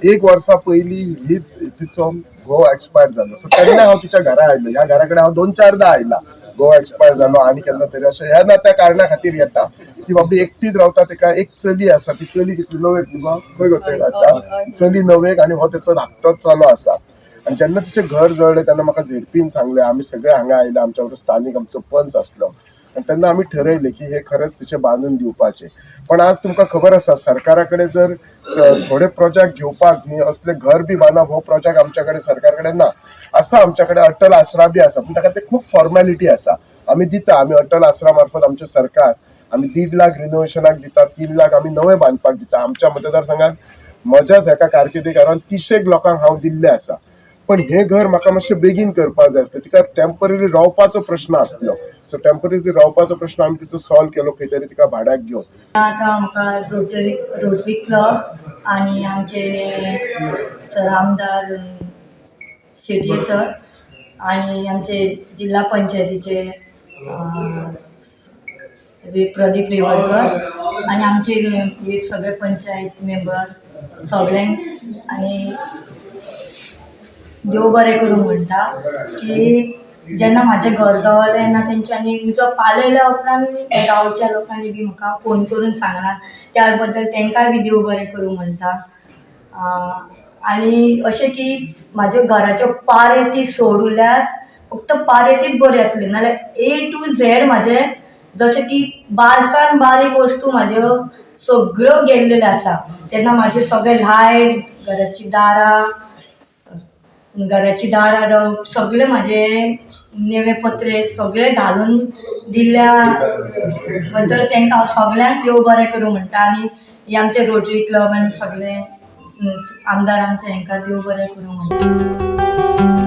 एक वर्सा पयलीं हीच तिचो घोव एक्सपायर जालो. सो तेन्ना हांव तिच्या घरा आयलो. ह्या घरा कडेन हांव दोन चारदां आयला. घोव एक्सपायर जालो आनी केन्ना तरी अशें ह्या ना त्या कारणा खातीर येता. ती बाबडी एकटीच रावता. तिका एक चली आसा. ती चली कितली, णवेक मुगो? खंय गो थंय आतां चली णवेक आनी हो तेचो धाकटोच चलो आसा. आनी जेन्ना तिचें घर जळ्ळें तेन्ना म्हाका झेडपीन सांगलें. आमी सगळे हांगा आयले. आमच्या बरोबर स्थानीक आमचो पंच आसलो आनी तेन्ना आमी ठरयलें की हे खरेंच तिचें बांदून दिवपाचें. पण आज तुमकां खबर आसा, सरकारा कडेन जर थोडे प्रोजेक्ट घेवपाक न्ही, असले घर बी बांदप हो प्रोजेक्ट आमच्या कडेन, सरकार कडेन ना. आसा आमच्या कडेन, अटल आसरा बी आसा, पूण ताका ते खूब फॉर्मेलिटी आसा. आमी दिता, आमी अटल आसरा मार्फत आमचें सरकार आमी 1.5 लाख रिनोवेशनाक दिता, 3 लाख आमी नवे बांदपाक दिता. आमच्या मतदारसंघात म्हज्याच एका कारकिर्दीकारान तिशेक लोकांक हांव दिल्लें आसा. पण हें घर म्हाका मातशें बेगीन करपाक जाय आसलें. तिका टेंपररी रावपाचो प्रश्न आसलो. सो टेंपररी रावपाचो प्रश्न आमी तिचो सॉल्व केलो, खंय तरी तिका भाड्याक घेवन. आतां आमकां रोटरी क्लब आनी आमचे सर आमदार शेटये सर आनी आमचे जिल्हा पंचायतीचे प्रदीप रिवळकर आनी आमचे हे सगळे पंचायत मेंबर सगळ्यांक आनी देव बरें करूं म्हणटा की जेन्ना म्हाजें घर जळ्ळें तेन्ना तेंच्यांनी उजो पालयल्या उपरांत गांवच्या लोकांनी बी म्हाका फोन करून सांगलां, त्या बद्दल तेंकांय बी देव बरें करूं म्हणटा. आनी अशें की म्हाज्या घराच्यो पारेती सोडल्यार, फक्त पारेतीच बरी आसली, नाल्यार ए टू झॅड म्हाजें, जशें की बारकान बारीक वस्तू म्हाज्यो सगळ्यो गेल्लेल्यो आसा. तेन्ना म्हाजे सगळे लायट, घराची दारां जावं, सगळे म्हाजे नेवे पत्रे सगळे घालून दिल्ल्या बद्दल तांकां हांव सगळ्यांक देव बरें करूं म्हणटा. आनी हे आमचे रोटरी क्लब आनी सगळे आमदार आमचे, हांकां देव बरें करूं म्हणटा.